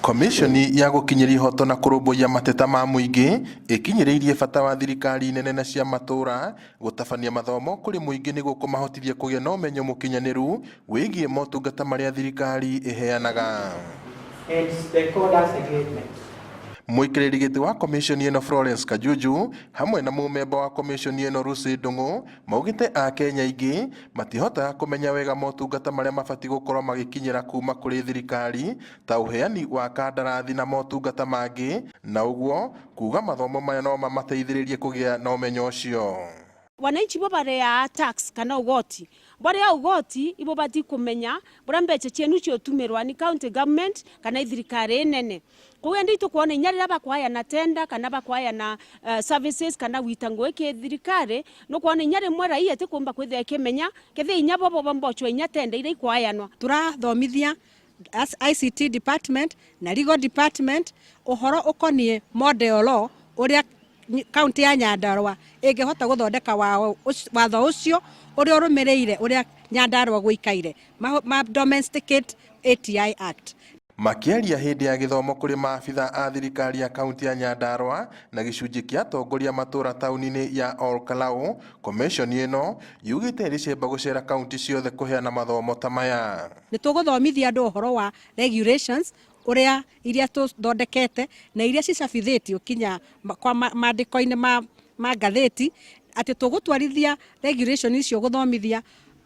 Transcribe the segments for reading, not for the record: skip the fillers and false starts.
Komishoni ya gũkinyĩria ihoto na kũrũmbũiya mateta ma mũingĩ ĩkinyĩrĩirie bata wa thirikari nene na cia matũra gũtabania mathomo kũrĩ mũingĩ nĩguo kũmahotithia kũgĩa na ũmenyo mũkinyanĩru wĩgiĩ motungata marĩa thirikari ĩheanaga. And stakeholders engagement. Mũikarĩri gĩtĩ wa komishoni ĩno Florence Kajuju hamwe na mũmemba wa komishoni ĩno Lucy Ndung'u maugĩte Akenya aingĩ matihotaga kũmenya wega motungata marĩa mabatiĩ gũkorwo magĩkinyĩra kuma kũrĩ thirikari ta ũheani wa kandarathi na motungata mangĩ, na ũguo kuga mathomo maya no mamateithĩrĩrie kũgĩa na ũmenyo ũcio. Wananchi bo baria tax kana ugoti, baria ugoti ibo bati kumenya buria mbeca cienu ciotumirwa ni county government kana thirikari nene. Koguo ndi tukuona inya riria bakwayana tenda kana bakwayana services kana wita ngui ki thirikari, nukuona inya rimwe raia ti kumba kwithia ikimenya kethi inya bobo bambochwa inya tenda iria ikwayanwa. Turathomithia as ICT department na legal department uhoro ukonie model law uria kaunti ya Nyandarua ingihota guthondeka watho ucio uria urumirire uria Nyandarua guikaire ma Domesticate ATI Act. Makiaria hĩndĩ ya gĩthomo kũrĩ maabitha a thirikari ya kaunti ya Nyandarua na gĩcunjĩ kĩa atongoria matũra taũni-inĩ ya Olkalau, komishoni ĩno yugĩte ĩrĩcemba gũcera kaunti ciothe kũheana mathomo ta maya. Nĩ tũgũthomithia andũ ũhoro wa regulations ũrĩa iria tũthondekete na iria cicabithĩtio kinya kwa maandĩko-inĩ ma ngathĩti, atĩ tũgũtwarithia regulation icio gũthomithia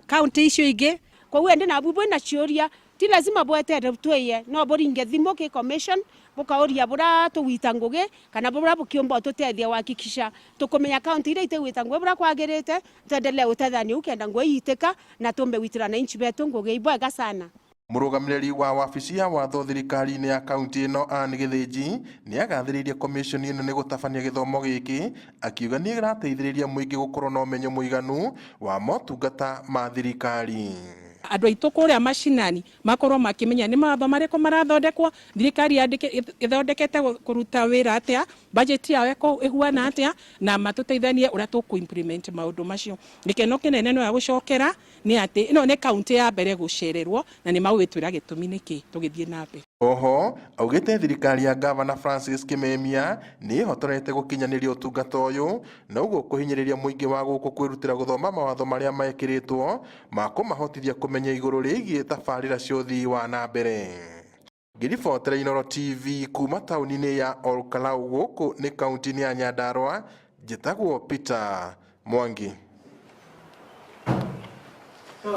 kaunti icio ingĩ. Koguo ende na bubwe na ciũria ti lazima bwetere twiye no buringe thimu ki commission bukauria bura tuwita ngugi kana bura bukiumba tutethia uhakikisha tukumenya kaunti iria itegwita ngugi bura kwagirite tuendelee utethania ukenda ngugi itika na tumbe witira na inchi betu ngugi ibwega sana. Mũrũgamĩrĩri wa wabici ya watho thirikari-inĩ ya kaunti ĩno Ann Gĩthĩnji nĩagathĩrĩirie komishoni ĩno nĩ gũtabania gĩthomo gĩkĩ, akiuga nĩ ĩrateithĩrĩria mũingĩ gũkorwo na ũmenyo mũiganu wa motungata ma thirikari. Andũ aitũ kũrĩa macinani makorwo makĩmenya nĩ mawatho marĩkũ marathondekwo, thirikari ĩthondekete kũruta wĩra atĩa, budget yao ĩhuana atĩa, na matũteithanie ũrĩa tũkũ implement maũndũ macio. Gĩkeno kĩnene no ya gũcokera nĩ atĩ ĩno nĩ kaunti ya mbere gũcererwo na nĩ magũgĩtwĩra gĩtũmi nĩkĩ tũgĩthiĩ na mbere. Oho augĩte thirikari ya Gavana Francis Kimemia nĩ ĩhotorete gũkinyanĩria ũtungata ũyũ na ũguo kũhinyĩrĩria mũingĩ wa gũkũ kwĩrutĩra gũthoma mawatho marĩa mekĩrĩtwo ma kũmahotithia kũmenya igũrũ rĩgiĩ tabarĩra cia ũthii wa na mbere. Ngĩribotera Inooro TV kuma taũni-inĩ ya Olkalau gũkũ nĩ kaunti-inĩ ya Nyandarua, njĩtagwo Peter Mwangi.